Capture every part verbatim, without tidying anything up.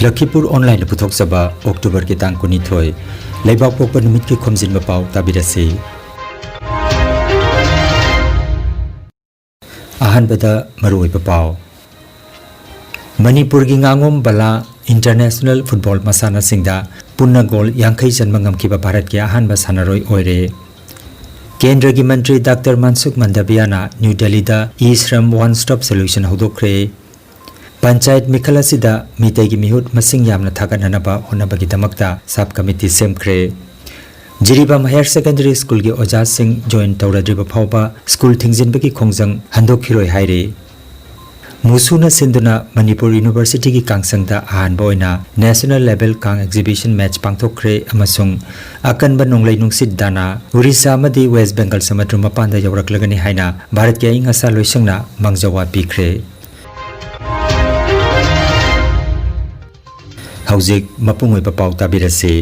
ꯂꯈꯤꯄꯨꯔ ꯑꯣꯟꯂꯥꯏꯟꯅ ꯄꯨꯊꯣꯛꯆꯕ ꯑꯣꯛꯇꯣꯕꯔꯒꯤ ꯇꯥꯡ ꯀꯨꯟꯅꯤꯊꯣꯏ, ꯂꯩꯕꯥꯛꯄꯣꯛꯄ ꯅꯨꯃꯤꯠꯀꯤ ꯈꯣꯝꯖꯤꯟꯕ ꯄꯥꯎ ꯇꯥꯕꯤꯔꯁꯤ꯫ ꯑꯍꯥꯟꯕꯗ ꯃꯔꯨꯑꯣꯏꯕ ꯄꯥꯎ꯫ ꯃꯅꯤꯄꯨꯔꯒꯤ ꯉꯥꯉꯣꯝ ꯕꯂꯥ ꯏꯟꯇꯔꯅꯦꯁꯅꯦꯜ ꯐꯨꯠꯕꯣꯜ ꯃꯁꯥꯟꯅꯁꯤꯡꯗ ꯄꯨꯟꯅ ꯒꯣꯜ ꯌꯥꯡꯈꯩ ꯆꯟꯕ ꯉꯝꯈꯤꯕ ꯚꯥꯔꯠꯀꯤ ꯑꯍꯥꯟꯕ ꯁꯥꯟꯅꯔꯣꯏ ꯑꯣꯏꯔꯦ꯫ ꯀꯦꯟꯗ꯭ꯔꯒꯤ ꯃꯟꯇ꯭ꯔꯤ ꯗꯥꯛꯇꯔ ꯃꯟꯁꯨꯈ ꯃꯟꯗꯕꯤꯌꯥꯅ ꯅ꯭ꯌꯨ ꯗꯦꯜꯂꯤꯗ E Shram one stop solution ꯍꯧꯗꯣꯛꯈ꯭ꯔꯦ꯫ ꯄꯟꯆꯥꯌꯠ ꯃꯤꯈꯜ ꯑꯁꯤꯗ ꯃꯤꯇꯩꯒꯤ ꯃꯤꯍꯨꯠ ꯃꯁꯤꯡ ꯌꯥꯝꯅ ꯊꯥꯒꯠꯅꯅꯕ ꯍꯣꯠꯅꯕꯒꯤꯗꯃꯛꯇ ꯁꯕ ꯀꯃꯤꯇꯤ ꯁꯦꯝꯈ꯭ꯔꯦ꯫ ꯖꯤꯔꯤꯕꯥꯝ ꯍꯥꯌꯔ ꯁꯦꯀꯦꯟꯗꯔꯤ ꯁ꯭ꯀꯨꯜꯒꯤ ꯑꯣꯖꯥꯁꯤꯡ ꯖꯣꯏꯟ ꯇꯧꯔꯗ꯭ꯔꯤꯕ ꯐꯥꯎꯕ ꯁ꯭ꯀꯨꯜ ꯊꯤꯡꯖꯤꯟꯕꯒꯤ ꯈꯣꯡꯖꯪ ꯍꯟꯗꯣꯛꯈꯤꯔꯣꯏ ꯍꯥꯏꯔꯤ꯫ ꯃꯨꯁꯨꯅ ꯁꯤꯟꯗꯨꯅ ꯃꯅꯤꯄꯨꯔ ꯌꯨꯅꯤꯚꯔꯁꯤꯇꯤꯒꯤ ꯀꯥꯡꯁꯪꯗ ꯑꯍꯥꯟꯕ ꯑꯣꯏꯅ ꯅꯦꯁꯅꯦꯜ ꯂꯦꯚꯦꯜ ꯀꯥꯡ ꯑꯦꯛꯖꯤꯕꯤꯁꯟ ꯃꯦꯠꯆ ꯄꯥꯡꯊꯣꯛꯈ꯭ꯔꯦ ꯑꯃꯁꯨꯡ ꯑꯀꯟꯕ ꯅꯣꯡꯂꯩ ꯅꯨꯡꯁꯤꯠ ꯗꯥꯅꯥ, ꯑꯣꯔꯤꯁꯥ ꯑꯃꯗꯤ ꯋꯦꯁ ꯕꯦꯡꯒꯜ ꯁꯃꯨꯗ꯭ꯔ ꯃꯄꯥꯟꯗ ꯌꯧꯔꯛꯂꯒꯅꯤ ꯍꯥꯏꯅ ꯚꯥꯔꯠꯀꯤ ꯑꯏꯪ ꯑꯁꯥ ꯂꯣꯏꯁꯪꯅ ꯃꯥꯡꯖꯧ ꯄꯤꯈ꯭ꯔꯦ꯫ ꯍꯧꯖꯤꯛ ꯃꯄꯨꯡ ꯑꯣꯏꯕ ꯄꯥꯎ ꯇꯥꯕꯤꯔꯁꯤ꯫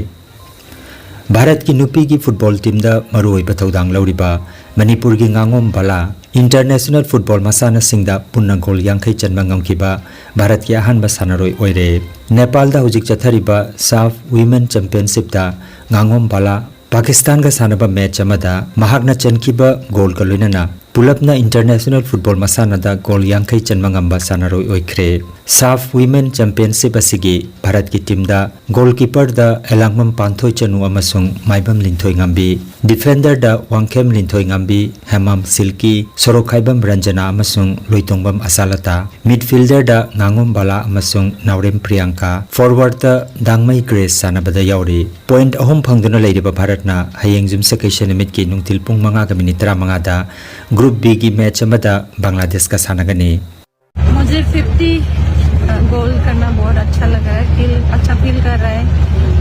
ꯚꯥꯔꯠꯀꯤ ꯅꯨꯄꯤꯒꯤ ꯐꯨꯠꯕꯣꯜ ꯇꯤꯝꯗ ꯃꯔꯨꯑꯣꯏꯕ ꯊꯧꯗꯥꯡ ꯂꯧꯔꯤꯕ ꯃꯅꯤꯄꯨꯔꯒꯤ ꯉꯥꯉꯣꯝ ꯕꯂꯥ ꯏꯟꯇꯔꯅꯦꯁꯅꯦꯜ ꯐꯨꯠꯕꯣꯜ ꯃꯁꯥꯟꯅꯁꯤꯡꯗ ꯄꯨꯟꯅ ꯒꯣꯜ ꯌꯥꯡꯈꯩ ꯆꯟꯕ ꯉꯝꯈꯤꯕ ꯚꯥꯔꯠꯀꯤ ꯑꯍꯥꯟꯕ ꯁꯥꯟꯅꯔꯣꯏ ꯑꯣꯏꯔꯦ꯫ ꯅꯦꯄꯥꯜꯗ ꯍꯧꯖꯤꯛ ꯆꯠꯊꯔꯤꯕ ꯁꯥꯐ ꯋꯤꯃꯦꯟ ꯆꯦꯝꯄꯤꯌꯟꯁꯤꯞꯇ ꯉꯥꯉꯣꯝ ꯕꯂꯥ ꯄꯥꯀꯤꯁꯇꯥꯟꯒ ꯁꯥꯟꯅꯕ ꯃꯦꯆ ꯑꯃꯗ ꯃꯍꯥꯛꯅ ꯆꯟꯈꯤꯕ ꯒꯣꯜꯒ ꯂꯣꯏꯅꯅ ꯄꯨꯂꯞꯅ ꯏꯟꯇꯔꯅꯦꯁꯅꯦꯜ ꯐꯨꯠꯕꯣꯜ ꯃꯁꯥꯟꯅꯗ ꯒꯣꯜ ꯌꯥꯡꯈꯩ ꯆꯟꯕ ꯉꯝꯕ ꯁꯥꯟꯅꯔꯣꯏ ꯑꯣꯏꯈ꯭ꯔꯦ꯫ ꯁꯥꯐ ꯋꯤꯃꯦꯟ ꯆꯦꯝꯄꯤꯌꯟꯁꯤꯞ ꯑꯁꯤꯒꯤ ꯚꯥꯔꯠꯀꯤ ꯇꯤꯝꯗ ꯒꯣꯜꯀꯤꯄꯔꯗ ꯑꯦꯂꯥꯡꯕꯝ ꯄꯥꯟꯊꯣꯏ ꯆꯅꯨ ꯑꯃꯁꯨꯡ ꯃꯥꯏꯕꯝ ꯂꯤꯟꯊꯣꯏ ꯉꯝꯕꯤ, ꯗꯤꯐꯦꯟꯗꯔꯗ ꯋꯥꯡꯈꯦꯝ ꯂꯤꯟꯊꯣꯏ ꯉꯝꯕꯤ, ꯍꯦꯃꯥꯝ ꯁꯤꯜꯀꯤ, ꯁꯣꯔꯣꯛꯈꯥꯏꯕꯝ ꯔꯟꯖꯅꯥ ꯑꯃꯁꯨꯡ ꯂꯣꯏꯇꯣꯡꯕꯝ ꯑꯁꯥꯂꯇꯥ, ꯃꯤꯗꯐꯤꯜꯗꯔꯗ ꯉꯥꯉꯣꯝ ꯕꯥꯂꯥ ꯑꯃꯁꯨꯡ ꯅꯥꯎꯔꯦꯝ ꯄ꯭ꯔꯤꯌꯥꯡꯀꯥ, ꯐꯣꯔꯋꯥꯔꯗꯇ ꯗꯥꯡꯃꯩ ꯒ꯭ꯔꯦꯁ ꯁꯥꯟꯅꯕꯗ ꯌꯥꯎꯔꯤ꯫ ꯄꯣꯏꯟꯠ ꯑꯍꯨꯝ ꯐꯪꯗꯨꯅ ꯂꯩꯔꯤꯕ ꯚꯥꯔꯠꯅ ꯍꯌꯦꯡ ꯌꯨꯝꯁꯀꯩꯁ ꯅꯨꯃꯤꯠꯀꯤ ꯅꯨꯡꯊꯤꯜ ꯄꯨꯡ ꯃꯉꯥꯒ ꯃꯤꯅꯤꯠ ꯇꯔꯥꯃꯉꯥꯗ ꯒ꯭ꯔꯨꯞ ꯕꯤꯒꯤ ꯃꯦꯆ ꯑꯃꯗ ꯕꯪꯒ꯭ꯂꯥꯗꯦꯁꯀ ꯁꯥꯟꯅꯒꯅꯤ꯫ मुझे फिफ्टी गोल करना बहुत अच्छा लग रहा है, फील अच्छा फील कर रहा है,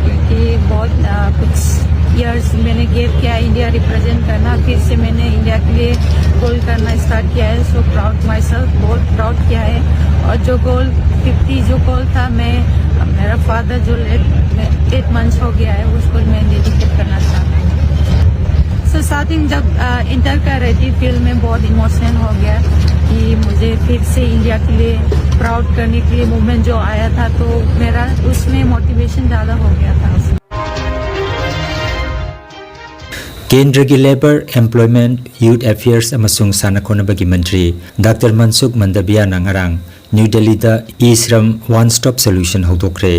क्योंकि बहुत अ, कुछ ईयर्स मैंने गैप किया है इंडिया रिप्रेजेंट करना, फिर से मैंने इंडिया के लिए गोल करना स्टार्ट किया है। सो प्राउड माई सेल्फ, बहुत प्राउड किया है। और जो गोल फिफ्टी जो गोल था, मैं मेरा फादर जो लेट एट मंथ्स हो गया है, उसको मैं डेडिकेट करना चाहती हूँ। तो स्टार्टिंग जब इंटर कर रही थी फील्ड में बहुत इमोशनल हो गया कि मुझे फिर से इंडिया के लिए प्राउड करने के लिए मूवमेंट जो आया था, तो मेरा उसमें मोटिवेशन ज़्यादा हो गया था उसमें। ꯀꯦꯟꯗ꯭ꯔꯒꯤ ꯂꯦꯕꯔ, ꯑꯦꯝꯄ꯭ꯂꯣꯏꯃꯦꯟꯠ, ꯌꯨꯊ ꯑꯦꯐꯤꯌꯔꯁ ꯑꯃꯁꯨꯡ ꯁꯥꯟꯅ ꯈꯣꯠꯅꯕꯒꯤ ꯃꯟꯇ꯭ꯔꯤ ꯗꯥꯛꯇꯔ ꯃꯟꯁꯨꯈ ꯃꯟꯗꯕꯤꯌꯥꯅ ꯉꯔꯥꯡ ꯅ꯭ꯌꯨ ꯗꯦꯜꯂꯤꯗ E Shram one stop solution ꯍꯧꯗꯣꯛꯈ꯭ꯔꯦ꯫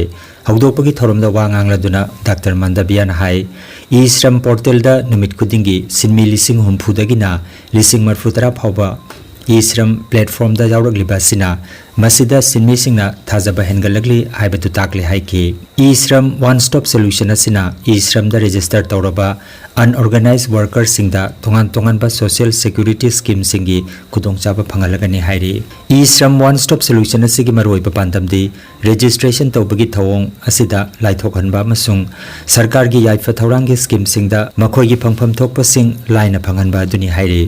ꯍꯧꯗꯣꯛꯄꯒꯤ ꯊꯧꯔꯝꯗ ꯋꯥ ꯉꯥꯡꯂꯗꯨꯅ ꯗꯥꯛꯇꯔ ꯃꯟꯗꯕꯤꯌꯥꯅ ꯍꯥꯏ, ꯏ ꯁ꯭ꯔꯝ ꯄꯣꯔꯇꯦꯜꯗ ꯅꯨꯃꯤꯠ ꯈꯨꯗꯤꯡꯒꯤ ꯁꯤꯟꯃꯤ ꯂꯤꯁꯤꯡ ꯍꯨꯝꯐꯨꯗꯒꯤꯅ ꯂꯤꯁꯤꯡ ꯃꯔꯤꯐꯨꯇꯔꯥ ꯐꯥꯎꯕ ꯏ ꯁ꯭ꯔꯝ ꯄ꯭ꯂꯦꯠꯐꯣꯔꯝꯗ ꯌꯥꯎꯔꯛꯂꯤꯕ ꯑꯁꯤꯅ ꯃꯁꯤꯗ ꯁꯤꯟꯃꯤꯁꯤꯡꯅ ꯊꯥꯖꯕ ꯍꯦꯟꯒꯠꯂꯛꯂꯤ ꯍꯥꯏꯕꯗꯨ ꯇꯥꯛꯂꯤ ꯍꯥꯏꯈꯤ꯫ E Shram one stop solution ꯑꯁꯤꯅ ꯏ ꯁ꯭ꯔꯝꯗ ꯔꯦꯖꯤꯁꯇꯔ ꯇꯧꯔꯕ ꯑꯟꯑꯣꯔꯒꯅꯥꯏꯖ ꯋꯥꯔꯀꯔꯁꯤꯡꯗ ꯇꯣꯉꯥꯟ ꯇꯣꯉꯥꯟꯕ ꯁꯣꯁꯤꯌꯦꯜ ꯁꯦꯀ꯭ꯌꯨꯔꯤꯇꯤ ꯁ꯭ꯀꯤꯝꯁꯤꯡꯒꯤ ꯈꯨꯗꯣꯡꯆꯥꯕ ꯐꯪꯍꯜꯂꯒꯅꯤ ꯍꯥꯏꯔꯤ꯫ E Shram one stop solution ꯑꯁꯤꯒꯤ ꯃꯔꯨꯑꯣꯏꯕ ꯄꯥꯟꯗꯝꯗꯤ ꯔꯦꯖꯤꯁꯇ꯭ꯔꯦꯁꯟ ꯇꯧꯕꯒꯤ ꯊꯧꯑꯣꯡ ꯑꯁꯤꯗ ꯂꯥꯏꯊꯣꯛꯍꯟꯕ ꯑꯃꯁꯨꯡ ꯁꯔꯀꯥꯔꯒꯤ ꯌꯥꯏꯐ ꯊꯧꯔꯥꯡꯒꯤ ꯁ꯭ꯀꯤꯝꯁꯤꯡꯗ ꯃꯈꯣꯏꯒꯤ ꯐꯪꯐꯝ ꯊꯣꯛꯄꯁꯤꯡ ꯂꯥꯏꯅ ꯐꯪꯍꯟꯕ ꯑꯗꯨꯅꯤ ꯍꯥꯏꯔꯤ꯫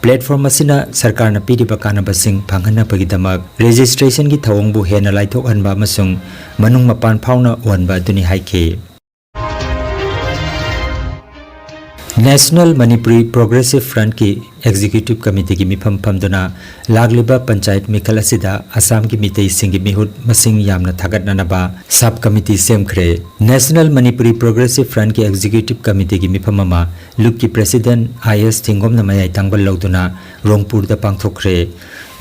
ꯄ꯭ꯂꯦꯠꯐꯣꯔꯝ ꯑꯁꯤꯅ ꯁꯔꯀꯥꯔꯅ ꯄꯤꯔꯤꯕ ꯀꯥꯟꯅꯕꯁꯤꯡ ꯐꯪꯍꯟꯅꯕꯒꯤꯗꯃꯛ ꯔꯦꯖꯤꯁꯇ꯭ꯔꯦꯁꯟꯒꯤ ꯊꯧꯑꯣꯡꯕꯨ ꯍꯦꯟꯅ ꯂꯥꯏꯊꯣꯛꯍꯟꯕ ꯑꯃꯁꯨꯡ ꯃꯅꯨꯡ ꯃꯄꯥꯟ ꯐꯥꯎꯅ ꯎꯍꯟꯕ ꯑꯗꯨꯅꯤ ꯍꯥꯏꯈꯤ꯫ ꯅꯦꯁꯅꯦꯜ ꯃꯅꯤꯄꯨꯔꯤ ꯄ꯭ꯔꯣꯒ꯭ꯔꯦꯁꯤꯚ ꯐ꯭ꯔꯟꯠꯀꯤ ꯑꯦꯛꯖꯤꯀ꯭ꯌꯨꯇꯤꯚ ꯀꯃꯤꯇꯤꯒꯤ ꯃꯤꯐꯝ ꯐꯝꯗꯨꯅ ꯂꯥꯛꯂꯤꯕ ꯄꯟꯆꯥꯌꯠ ꯃꯤꯈꯜ ꯑꯁꯤꯗ ꯑꯁꯥꯝꯒꯤ ꯃꯤꯇꯩꯁꯤꯡꯒꯤ ꯃꯤꯍꯨꯠ ꯃꯁꯤꯡ ꯌꯥꯝꯅ ꯊꯥꯒꯠꯅꯅꯕ ꯁꯕ ꯀꯃꯤꯇꯤ ꯁꯦꯝꯈ꯭ꯔꯦ꯫ ꯅꯦꯁꯅꯦꯜ ꯃꯅꯤꯄꯨꯔꯤ ꯄ꯭ꯔꯣꯒ꯭ꯔꯦꯁꯤꯚ ꯐ꯭ꯔꯟꯠꯀꯤ ꯑꯦꯛꯖꯤꯀ꯭ꯌꯨꯇꯤꯚ ꯀꯃꯤꯇꯤꯒꯤ ꯃꯤꯐꯝ ꯑꯃ ꯂꯨꯞꯀꯤ ꯄ꯭ꯔꯦꯁꯤꯗꯦꯟꯠ ꯑꯥꯏ ꯑꯦꯁ ꯊꯤꯡꯒꯣꯝꯅ ꯃꯌꯥꯏ ꯊꯪꯕ ꯂꯧꯗꯨꯅ ꯔꯣꯡꯄꯨꯔꯗ ꯄꯥꯡꯊꯣꯛꯈ꯭ꯔꯦ꯫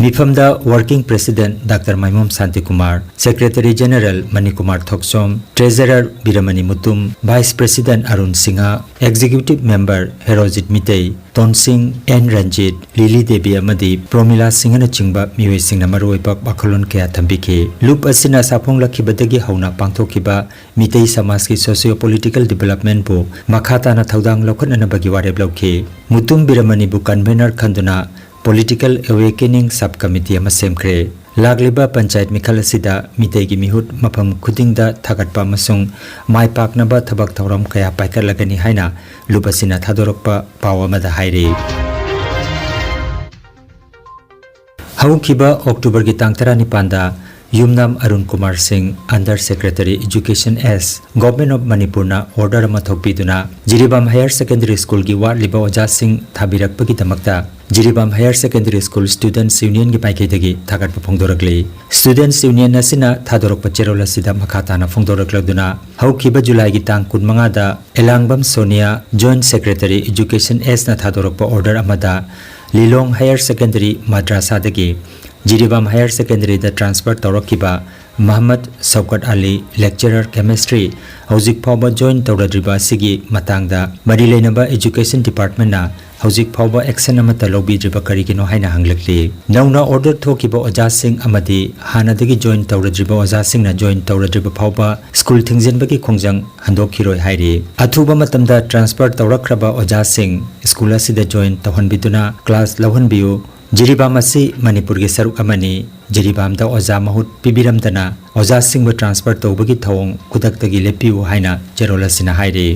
ꯃꯤꯐꯝꯗ working president doctor Maimom Shantikumar, secretary general Manikumar Thokchom, treasurer Birmani Mutum, vice president Arun Singh, executive member Herojit Meitei, Tonsing, N Ranjit, Lili Devi ꯑꯃꯗꯤ ꯄ꯭ꯔꯣꯃꯤꯂꯥ ꯁꯤꯡꯍꯅꯆꯤꯡꯕ ꯃꯤꯑꯣꯏꯁꯤꯡꯅ ꯃꯔꯨꯑꯣꯏꯕ ꯋꯥꯈꯜꯂꯣꯟ ꯀꯌꯥ ꯊꯝꯕꯤꯈꯤ꯫ ꯂꯨꯞ ꯑꯁꯤꯅ ꯁꯥꯐꯣꯡꯂꯛꯈꯤꯕꯗꯒꯤ ꯍꯧꯅ ꯄꯥꯡꯊꯣꯛꯈꯤꯕ ꯃꯤꯇꯩ ꯁꯃꯥꯖꯀꯤ ꯁꯣꯁꯤꯌꯣ ꯄꯣꯂꯤꯇꯤꯀꯦꯜ ꯗꯤꯕꯦꯂꯞꯃꯦꯟꯠꯄꯨ ꯃꯈꯥ ꯇꯥꯅ ꯊꯧꯗꯥꯡ ꯂꯧꯈꯠꯅꯅꯕꯒꯤ ꯋꯥꯔꯦꯞ ꯂꯧꯈꯤ꯫ ꯃꯨꯇꯨꯝ ꯕꯤꯔꯃꯅꯤꯕꯨ ꯀꯟꯚꯦꯅꯔ ꯈꯟꯗꯨꯅ ꯄꯣꯂꯤꯇꯤꯀꯦꯜ ꯑꯦꯋꯦꯀꯦꯅꯤꯡ ꯁꯕ ꯀꯃꯤꯇꯤ ꯑꯃ ꯁꯦꯝꯈ꯭ꯔꯦ꯫ ꯂꯥꯛꯂꯤꯕ ꯄꯟꯆꯥꯌꯠ ꯃꯤꯈꯜ ꯑꯁꯤꯗ ꯃꯤꯇꯩꯒꯤ ꯃꯤꯍꯨꯠ ꯃꯐꯝ ꯈꯨꯗꯤꯡꯗ ꯊꯥꯒꯠꯄ ꯑꯃꯁꯨꯡ ꯃꯥꯏ ꯄꯥꯛꯅꯕ ꯊꯕꯛ ꯊꯧꯔꯝ ꯀꯌꯥ ꯄꯥꯏꯈꯠꯂꯒꯅꯤ ꯍꯥꯏꯅ ꯂꯨꯞ ꯑꯁꯤꯅ ꯊꯥꯗꯣꯔꯛꯄ ꯄꯥꯎ ꯑꯃꯗ ꯍꯥꯏꯔꯤ꯫ ꯍꯧꯈꯤꯕ ꯑꯣꯛꯇꯣꯕꯔꯒꯤ ꯇꯥꯡ ꯇꯔꯥꯅꯤꯄꯥꯟꯗ ꯌꯨꯝꯅꯥꯝ ꯑꯔꯨꯟ ꯀꯨꯃꯥꯔ ꯁꯤꯡ, Under Secretary Education S, Government of ꯃꯅꯤꯄꯨꯔꯅ order ꯑꯃ ꯊꯣꯛꯄꯤꯗꯨꯅ ꯖꯤꯔꯤꯕꯥꯝ Higher Secondary Schoolꯒꯤ ꯋꯥꯠꯂꯤꯕ ꯑꯣꯖꯥꯁꯤꯡ ꯊꯥꯕꯤꯔꯛꯄꯒꯤꯗꯃꯛꯇ Jiribam Higher Secondary School Students Unionꯒꯤ ꯃꯥꯏꯀꯩꯗꯒꯤ ꯊꯥꯒꯠꯄ ꯐꯣꯡꯗꯣꯔꯛꯂꯤ꯫ Students Union ꯑꯁꯤꯅ ꯊꯥꯗꯣꯔꯛꯄ ꯆꯦꯔꯣꯜ ꯑꯁꯤꯗ ꯃꯈꯥ ꯇꯥꯅ ꯐꯣꯡꯗꯣꯔꯛꯂꯗꯨꯅ, ꯍꯧꯈꯤꯕ ꯖꯨꯂꯥꯏꯒꯤ ꯇꯥꯡ ꯀꯨꯟꯃꯉꯥꯗ ꯑꯦꯂꯥꯡꯕꯝ Sonia, Joint Secretary Education Sꯅ ꯊꯥꯗꯣꯔꯛꯄ order ꯑꯃꯗ ꯂꯤꯂꯣꯡ Higher Secondary ꯃꯗ꯭ꯔꯥꯁꯥꯗꯒꯤ Jiribam Higher Secondaryꯗ transfer ꯇꯧꯔꯛꯈꯤꯕ ꯃꯍꯃꯗ ꯁꯧꯀꯠ ꯑꯂꯤ, Lecturer Chemistry, ꯍꯧꯖꯤꯛ ꯐꯥꯎꯕ join ꯇꯧꯔꯗ꯭ꯔꯤꯕ ꯑꯁꯤꯒꯤ ꯃꯇꯥꯡꯗ ꯃꯔꯤ ꯂꯩꯅꯕ Education Departmentꯅ ꯍꯧꯖꯤꯛ ꯐꯥꯎꯕ action ꯑꯃꯠꯇ ꯂꯧꯕꯤꯗ꯭ꯔꯤꯕ ꯀꯔꯤꯒꯤꯅꯣ ꯍꯥꯏꯅ ꯍꯪꯂꯛꯂꯤ꯫ ꯅꯧꯅ order ꯊꯣꯛꯈꯤꯕ ꯑꯣꯖꯥꯁꯤꯡ ꯑꯃꯗꯤ ꯍꯥꯟꯅꯗꯒꯤ join ꯇꯧꯔꯗ꯭ꯔꯤꯕ ꯑꯣꯖꯥꯁꯤꯡꯅ join ꯇꯧꯔꯗ꯭ꯔꯤꯕ ꯐꯥꯎꯕ school ꯊꯤꯡꯖꯤꯟꯕꯒꯤ ꯈꯣꯡꯖꯪ ꯍꯟꯗꯣꯛꯈꯤꯔꯣꯏ ꯍꯥꯏꯔꯤ꯫ ꯑꯊꯨꯕ ꯃꯇꯝꯗ transfer ꯇꯧꯔꯛꯈ꯭ꯔꯕ ꯑꯣꯖꯥꯁꯤꯡ school ꯑꯁꯤꯗ join ꯇꯧꯍꯟꯕꯤꯗꯨꯅ class ꯂꯧꯍꯟꯕꯤꯌꯨ꯫ ꯖꯤꯔꯤꯕꯥꯝ ꯑꯁꯤ ꯃꯅꯤꯄꯨꯔꯒꯤ ꯁꯔꯨꯛ ꯑꯃꯅꯤ꯫ ꯖꯤꯔꯤꯕꯥꯝꯗ ꯑꯣꯖꯥ ꯃꯍꯨꯠ ꯄꯤꯕꯤꯔꯝꯗꯅ ꯑꯣꯖꯥꯁꯤꯡꯕꯨ transfer ꯇꯧꯕꯒꯤ ꯊꯧꯑꯣꯡ ꯈꯨꯗꯛꯇꯒꯤ ꯂꯦꯞꯄꯤꯌꯨ ꯍꯥꯏꯅ ꯆꯦꯔꯣꯜ ꯑꯁꯤꯅ ꯍꯥꯏꯔꯤ꯫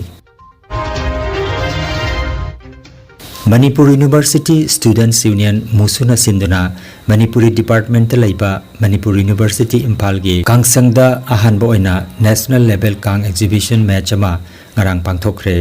ꯃꯅꯤꯄꯨꯔ University Students Union, ꯃꯨꯁꯨꯅ ꯁꯤꯟꯗꯨꯅ ꯃꯅꯤꯄꯨꯔꯤ departmentꯇ ꯂꯩꯕ ꯃꯅꯤꯄꯨꯔ University ꯏꯝꯐꯥꯜꯒꯤ ꯀꯥꯡꯁꯪꯗ ꯑꯍꯥꯟꯕ ꯑꯣꯏꯅ national level ꯀꯥꯡ exhibition match ꯑꯃ ꯉꯔꯥꯡ ꯄꯥꯡꯊꯣꯛꯈ꯭ꯔꯦ꯫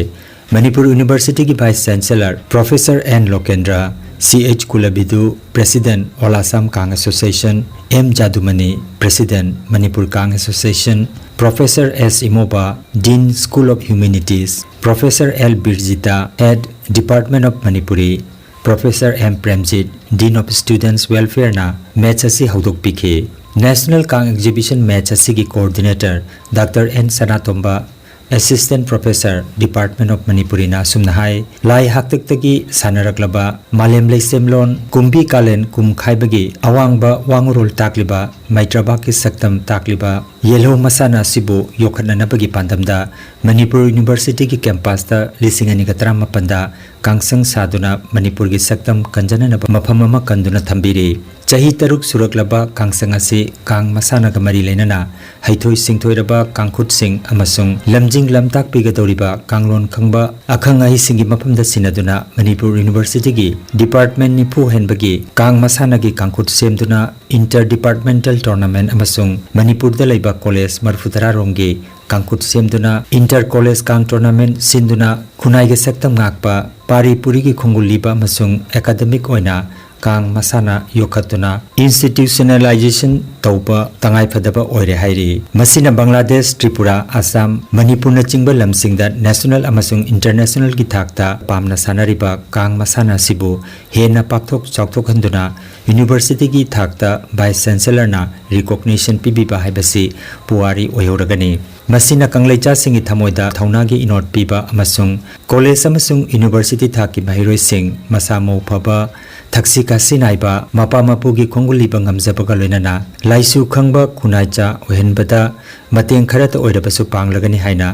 Manipur Universityꯒꯤ Vice Chancellor Professor N ꯂꯣꯀꯦꯟꯗ꯭ꯔ, C H ꯀꯨꯂꯕꯤꯗꯨ, President All Assam Kang Association, M ꯖꯥꯗꯨꯃꯅꯤ, President Manipur Kang Association, Professor S ꯏꯃꯣꯕ, Dean School of Humanities, Professor L ꯕꯤꯔꯖꯤꯇꯥ, Head Department of Manipuri, Professor M Premjit, Dean of Students Welfareꯅ match ꯑꯁꯤ ꯍꯧꯗꯣꯛꯄꯤꯈꯤ꯫ National ꯀꯥꯡ exhibition match ꯑꯁꯤꯒꯤ coordinator Doctor N Sanatomba, Assistant Professor, Department of Manipuriꯅ ꯑꯁꯨꯝꯅ ꯍꯥꯏ, ꯂꯥꯏ ꯍꯥꯛꯇꯛꯇꯒꯤ ꯁꯥꯟꯅꯔꯛꯂꯕ ꯃꯥꯂꯦꯝ ꯂꯩꯁꯦꯝꯂꯣꯟ ꯀꯨꯝꯕꯤ ꯀꯥꯂꯦꯟ ꯀꯨꯝ ꯈꯥꯏꯕꯒꯤ ꯑꯋꯥꯡꯕ ꯋꯥꯉꯨꯔꯣꯜ ꯇꯥꯛꯂꯤꯕ ꯃꯩꯇ꯭ꯔꯕꯥꯛꯀꯤ ꯁꯛꯇꯝ ꯇꯥꯛꯂꯤꯕ ꯌꯦꯜꯍꯧ ꯃꯁꯥꯟꯅ ꯑꯁꯤꯕꯨ ꯌꯣꯛꯈꯠꯅꯅꯕꯒꯤ ꯄꯥꯟꯗꯝꯗ ꯃꯅꯤꯄꯨꯔ Universityꯒꯤ campusꯇ ꯂꯤꯁꯤꯡ ꯑꯅꯤꯒ ꯇꯔꯥꯃꯥꯄꯟꯗ ꯀꯥꯡꯁꯪ ꯁꯥꯗꯨꯅ ꯃꯅꯤꯄꯨꯔꯒꯤ ꯁꯛꯇꯝ ꯀꯟꯖꯅꯅꯕ ꯃꯐꯝ ꯑꯃ ꯀꯟꯗꯨꯅ ꯊꯝꯕꯤꯔꯤ꯫ ꯆꯍꯤ ꯇꯔꯨꯛ ꯁꯨꯔꯛꯂꯕ ꯀꯥꯡꯁꯪ ꯑꯁꯤ ꯀꯥꯡ ꯃꯁꯥꯟꯅꯒ ꯃꯔꯤ ꯂꯩꯅꯅ ꯍꯩꯊꯣꯏ ꯁꯤꯡꯊꯣꯏꯔꯕ ꯀꯥꯡꯈꯨꯠꯁꯤꯡ ꯑꯃꯁꯨꯡ ꯂꯝꯖꯤꯡ ꯂꯝꯇꯥꯛꯄꯤꯒꯗꯧꯔꯤꯕ ꯀꯥꯡꯂꯣꯟ ꯈꯪꯕ ꯑꯈꯪ ꯑꯍꯩꯁꯤꯡꯒꯤ ꯃꯐꯝꯗ ꯁꯤꯟꯅꯗꯨꯅ ꯃꯅꯤꯄꯨꯔ ꯌꯨꯅꯤꯚꯔꯁꯤꯇꯤꯒꯤ ꯗꯤꯄꯥꯔꯠꯃꯦꯟ ꯅꯤꯐꯨ ꯍꯦꯟꯕꯒꯤ ꯀꯥꯡ ꯃꯁꯥꯟꯅꯒꯤ ꯀꯥꯡꯈꯨꯠ ꯁꯦꯝꯗꯨꯅ ꯏꯟꯇꯔ ꯗꯤꯄꯥꯔꯠꯃꯦꯟꯇꯦꯜ ꯇꯣꯔꯅꯥꯃꯦꯟ ꯑꯃꯁꯨꯡ ꯃꯅꯤꯄꯨꯔꯗ ꯂꯩꯕ ꯀꯣꯂꯦꯖ ꯃꯔꯤꯐꯨꯇꯔꯥ ꯔꯣꯝꯒꯤ ꯀꯥꯡꯈꯨꯠ ꯁꯦꯝꯗꯨꯅ ꯏꯟꯇꯔ ꯀꯣꯂꯦꯖ ꯀꯥꯡ ꯇꯣꯔꯅꯥꯃꯦꯟ ꯁꯤꯟꯗꯨꯅ ꯈꯨꯟꯅꯥꯏꯒꯤ ꯁꯛꯇꯝ ꯉꯥꯛꯄ, ꯄꯥꯔꯤ ꯄꯨꯔꯤꯒꯤ ꯈꯣꯡꯒꯨꯜ ꯂꯤꯕ ꯑꯃꯁꯨꯡ ꯑꯦꯀꯥꯗꯃꯤꯛ ꯑꯣꯏꯅ ꯀꯥꯡ ꯃꯁꯥꯟꯅ ꯌꯣꯛꯈꯠꯇꯨꯅ ꯏꯟꯁꯇꯤꯇ꯭ꯌꯨꯁꯅꯦꯂꯥꯏꯖꯦꯁꯟ ꯇꯧꯕ ꯇꯉꯥꯏꯐꯗꯕ ꯑꯣꯏꯔꯦ ꯍꯥꯏꯔꯤ꯫ ꯃꯁꯤꯅ ꯕꯪꯒ꯭ꯂꯥꯗꯦꯁ, ꯇ꯭ꯔꯤꯄꯨꯔꯥ, ꯑꯁꯥꯝ, ꯃꯅꯤꯄꯨꯔꯅꯆꯤꯡꯕ ꯂꯝꯁꯤꯡꯗ ꯅꯦꯁꯅꯦꯜ ꯑꯃꯁꯨꯡ ꯏꯟꯇꯔꯅꯦꯁꯅꯦꯜꯒꯤ ꯊꯥꯛꯇ ꯄꯥꯝꯅ ꯁꯥꯟꯅꯔꯤꯕ ꯀꯥꯡ ꯃꯁꯥꯟꯅ ꯑꯁꯤꯕꯨ ꯍꯦꯟꯅ ꯄꯥꯛꯊꯣꯛ ꯆꯥꯎꯊꯣꯛꯍꯟꯗꯨꯅ ꯌꯨꯅꯤꯚꯔꯁꯤꯇꯤꯒꯤ ꯊꯥꯛꯇ ꯚꯥꯏꯁ ꯆꯥꯟꯁꯦꯂꯔꯅ ꯔꯤꯀꯣꯒꯅꯤꯁꯟ ꯄꯤꯕꯤꯕ ꯍꯥꯏꯕꯁꯤ ꯄꯨꯋꯥꯔꯤ ꯑꯣꯏꯍꯧꯔꯒꯅꯤ꯫ ꯃꯁꯤꯅ ꯀꯪꯂꯩꯆꯥꯁꯤꯡꯒꯤ ꯊꯃꯣꯏꯗ ꯊꯧꯅꯥꯒꯤ ꯏꯅꯣꯠ ꯄꯤꯕ ꯑꯃꯁꯨꯡ ꯀꯣꯂꯦꯖ ꯑꯃꯁꯨꯡ ꯌꯨꯅꯤꯚꯔꯁꯤꯇꯤ ꯊꯥꯛꯀꯤ ꯃꯍꯩꯔꯣꯏꯁꯤꯡ ꯃꯁꯥ ꯃꯎ ꯐꯕ, ꯊꯛꯁꯤ ꯈꯥꯁꯤ ꯅꯥꯏꯕ, ꯃꯄꯥ ꯃꯄꯨꯒꯤ ꯈꯣꯡꯒꯨꯜ ꯂꯤꯕ ꯉꯝꯖꯕꯒ ꯂꯣꯏꯅꯅ ꯂꯥꯏꯁꯨ ꯈꯪꯕ ꯈꯨꯟꯅꯥꯏꯆꯥ ꯑꯣꯏꯍꯟꯕꯗ ꯃꯇꯦꯡ ꯈꯔꯇ ꯑꯣꯏꯔꯕꯁꯨ ꯄꯥꯡꯂꯒꯅꯤ ꯍꯥꯏꯅ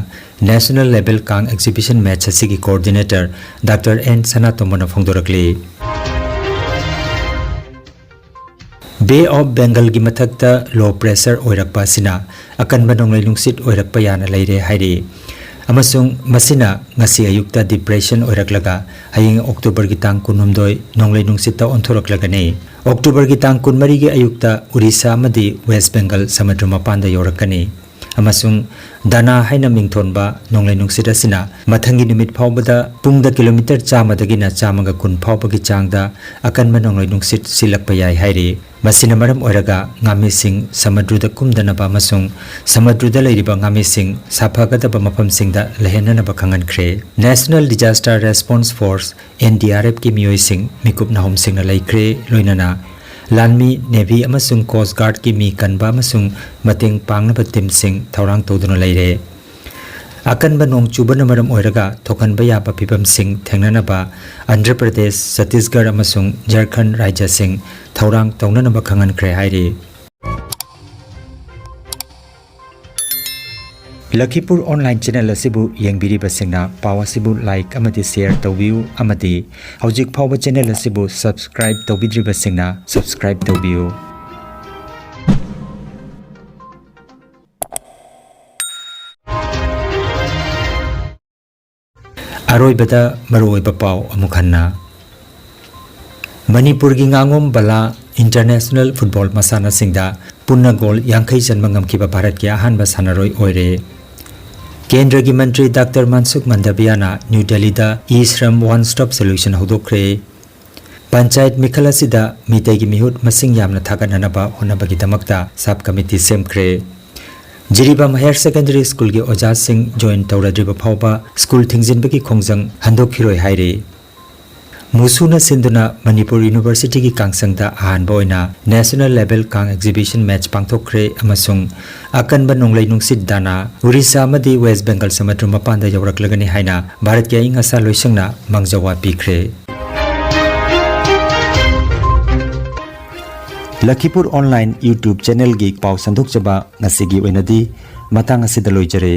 ꯅꯦꯁꯅꯦꯜ ꯂꯦꯚꯦꯜ ꯀꯥꯡ ꯑꯦꯛꯖꯤꯕꯤꯁꯟ ꯃꯦꯠꯆ ꯑꯁꯤꯒꯤ ꯀꯣꯑꯣꯔꯗꯤꯅꯦꯇꯔ ꯗꯥꯛꯇꯔ ꯑꯦꯟ ꯁꯅꯥꯇꯣꯝꯕꯅ ꯐꯣꯡꯗꯣꯔꯛꯂꯤ꯫ ꯕꯦ ꯑꯣꯐ ꯕꯦꯡꯒꯜꯒꯤ ꯃꯊꯛꯇ ꯂꯣ ꯄ꯭ꯔꯦꯁꯔ ꯑꯣꯏꯔꯛꯄ ꯑꯁꯤꯅ ꯑꯀꯟꯕ ꯅꯣꯡꯂꯩ ꯅꯨꯡꯁꯤꯠ ꯑꯣꯏꯔꯛꯄ ꯌꯥꯅ ꯂꯩꯔꯦ ꯍꯥꯏꯔꯤ, ꯑꯃꯁꯨꯡ ꯃꯁꯤꯅ ꯉꯁꯤ ꯑꯌꯨꯛꯇ ꯗꯤꯄ꯭ꯔꯦꯁꯟ ꯑꯣꯏꯔꯛꯂꯒ ꯍꯌꯦꯡ ꯑꯣꯛꯇꯣꯕꯔꯒꯤ ꯇꯥꯡ ꯀꯨꯟꯍꯨꯝꯗꯣꯏ ꯅꯣꯡꯂꯩ ꯅꯨꯡꯁꯤꯠꯇ ꯑꯣꯟꯊꯣꯔꯛꯂꯒꯅꯤ꯫ ꯑꯣꯛꯇꯣꯕꯔꯒꯤ ꯇꯥꯡ ꯀꯨꯟꯃꯔꯤꯒꯤ ꯑꯌꯨꯛꯇ ꯎꯔꯤꯁꯥ ꯑꯃꯗꯤ ꯋꯦꯁ ꯕꯦꯡꯒꯜ ꯁꯃꯨꯗ꯭ꯔ ꯃꯄꯥꯟꯗ ꯌꯧꯔꯛꯀꯅꯤ꯫ ꯑꯃꯁꯨꯡ ꯗꯥꯅꯥ ꯍꯥꯏꯅ ꯃꯤꯡꯊꯣꯟꯕ ꯅꯣꯡꯂꯩ ꯅꯨꯡꯁꯤꯠ ꯑꯁꯤꯅ ꯃꯊꯪꯒꯤ ꯅꯨꯃꯤꯠ ꯐꯥꯎꯕꯗ ꯄꯨꯡꯗ ꯀꯤꯂꯣꯃꯤꯇꯔ ꯆꯥꯝꯃꯗꯒꯤꯅ ꯆꯥꯝꯃꯒ ꯀꯨꯟ ꯐꯥꯎꯕꯒꯤ ꯆꯥꯡꯗ ꯑꯀꯟꯕ ꯅꯣꯡꯂꯩ ꯅꯨꯡꯁꯤꯠ ꯁꯤꯜꯂꯛꯄ ꯌꯥꯏ ꯍꯥꯏꯔꯤ꯫ ꯃꯁꯤꯅ ꯃꯔꯝ ꯑꯣꯏꯔꯒ ꯉꯥꯃꯤꯁꯤꯡ ꯁꯃꯨꯗ꯭ꯔꯗ ꯀꯨꯝꯗꯅꯕ ꯑꯃꯁꯨꯡ ꯁꯃꯨꯗ꯭ꯔꯗ ꯂꯩꯔꯤꯕ ꯉꯥꯃꯤꯁꯤꯡ ꯁꯥꯐꯒꯗꯕ ꯃꯐꯝꯁꯤꯡꯗ ꯂꯩꯍꯟꯅꯅꯕ ꯈꯪꯍꯟꯈ꯭ꯔꯦ꯫ National Disaster Response Force, NDRFꯀꯤ ꯃꯤꯑꯣꯏꯁꯤꯡ ꯃꯤꯀꯨꯞ ꯅꯥꯍꯨꯝꯁꯤꯡꯅ ꯂꯩꯈ꯭ꯔꯦ, ꯂꯣꯏꯅꯅ ꯂꯥꯟꯃꯤ, ꯅꯦꯚꯤ ꯑꯃꯁꯨꯡ ꯀꯣꯁ ꯒꯥꯔꯗꯀꯤ ꯃꯤ ꯀꯟꯕ ꯑꯃꯁꯨꯡ ꯃꯇꯦꯡ ꯄꯥꯡꯅꯕ ꯇꯤꯝꯁꯤꯡ ꯊꯧꯔꯥꯡ ꯇꯧꯗꯨꯅ ꯂꯩꯔꯦ꯫ ꯑꯀꯟꯕ ꯅꯣꯡ ꯆꯨꯕꯅ ꯃꯔꯝ ꯑꯣꯏꯔꯒ ꯊꯣꯛꯍꯟꯕ ꯌꯥꯕ ꯐꯤꯚꯝꯁꯤꯡ ꯊꯦꯡꯅꯅꯕ ꯑꯟꯙ꯭ꯔ ꯄ꯭ꯔꯗꯦꯁ, ꯆꯇꯤꯁꯒꯔ ꯑꯃꯁꯨꯡ ꯖꯔꯈꯟ ꯔꯥꯖ꯭ꯌꯁꯤꯡ ꯊꯧꯔꯥꯡ ꯇꯧꯅꯅꯕ ꯈꯪꯍꯟꯈ꯭ꯔꯦ ꯍꯥꯏꯔꯤ꯫ ꯂꯈꯤꯄꯨꯔ online channel ꯑꯁꯤꯕꯨ ꯌꯦꯡꯕꯤꯔꯤꯕꯁꯤꯡꯅ ꯄꯥꯎ ꯑꯁꯤꯕꯨ like ꯑꯃꯗꯤ share ꯇꯧꯕꯤꯌꯨ ꯑꯃꯗꯤ ꯍꯧꯖꯤꯛ ꯐꯥꯎꯕ channel ꯑꯁꯤꯕꯨ subscribe ꯇꯧꯕꯤꯗ꯭ꯔꯤꯕꯁꯤꯡꯅ subscribe ꯇꯧꯕꯤꯌꯨ꯫ ꯑꯔꯣꯏꯕꯗ ꯃꯔꯨꯑꯣꯏꯕ ꯄꯥꯎ ꯑꯃꯨꯛ ꯍꯟꯅ꯫ ꯃꯅꯤꯄꯨꯔꯒꯤ ꯉꯥꯉꯣꯝ ꯕꯂꯥ international football ꯃꯁꯥꯟꯅꯁꯤꯡꯗ ꯄꯨꯟꯅ goal ꯌꯥꯡꯈꯩ ꯆꯟꯕ ꯉꯝꯈꯤꯕ ꯚꯥꯔꯠꯀꯤ ꯑꯍꯥꯟꯕ ꯁꯥꯟꯅꯔꯣꯏ ꯑꯣꯏꯔꯦ꯫ ꯀꯦꯟꯗ꯭ꯔꯒꯤ ꯃꯟꯇ꯭ꯔꯤ ꯗꯥꯛꯇꯔ ꯃꯟꯁꯨꯈ ꯃꯟꯗꯥꯚꯤꯌꯥꯅ ꯅ꯭ꯌꯨ ꯗꯦꯜꯂꯤꯗ E-Shram One Stop Solution ꯍꯧꯗꯣꯛꯈ꯭ꯔꯦ꯫ Panchayat ꯃꯤꯈꯜ ꯑꯁꯤꯗ ꯃꯤꯇꯩꯒꯤ ꯃꯤꯍꯨꯠ ꯃꯁꯤꯡ ꯌꯥꯝꯅ ꯊꯥꯒꯠꯅꯅꯕ ꯍꯣꯠꯅꯕꯒꯤꯗꯃꯛꯇ sub committee ꯁꯦꯝꯈ꯭ꯔꯦ꯫ Jiribam Higher Secondary Schoolꯒꯤ ꯑꯣꯖꯥꯁꯤꯡ join ꯇꯧꯔꯗ꯭ꯔꯤꯕ ꯐꯥꯎꯕ school ꯊꯤꯡꯖꯤꯟꯕꯒꯤ ꯈꯣꯡꯖꯪ ꯍꯟꯗꯣꯛꯈꯤꯔꯣꯏ ꯍꯥꯏꯔꯤ꯫ ꯃꯨꯁꯨꯅ ꯁꯤꯟꯗꯨꯅ ꯃꯅꯤꯄꯨꯔ Universityꯒꯤ ꯀꯥꯡꯁꯪꯗ ꯑꯍꯥꯟꯕ ꯑꯣꯏꯅ national level ꯀꯥꯡ exhibition match ꯄꯥꯡꯊꯣꯛꯈ꯭ꯔꯦ ꯑꯃꯁꯨꯡ ꯑꯀꯟꯕ ꯅꯣꯡꯂꯩ ꯅꯨꯡꯁꯤꯠ ꯗꯥꯅꯥ ꯑꯣꯔꯤꯁꯥ ꯑꯃꯗꯤ West Bengal ꯁꯃꯨꯗ꯭ꯔ ꯃꯄꯥꯟꯗ ꯌꯧꯔꯛꯂꯒꯅꯤ ꯍꯥꯏꯅ ꯚꯥꯔꯠꯀꯤ ꯑꯏꯪ ꯑꯁꯥ ꯂꯣꯏꯁꯪꯅ ꯃꯥꯡꯖꯧ ꯄꯤꯈ꯭ꯔꯦ꯫ ꯂꯈꯤꯄꯨꯔ online YouTube channelꯒꯤ ꯄꯥꯎ ꯁꯟꯗꯣꯛꯆꯕ ꯉꯁꯤꯒꯤ ꯑꯣꯏꯅꯗꯤ ꯃꯇꯥꯡ ꯑꯁꯤꯗ ꯂꯣꯏꯖꯔꯦ꯫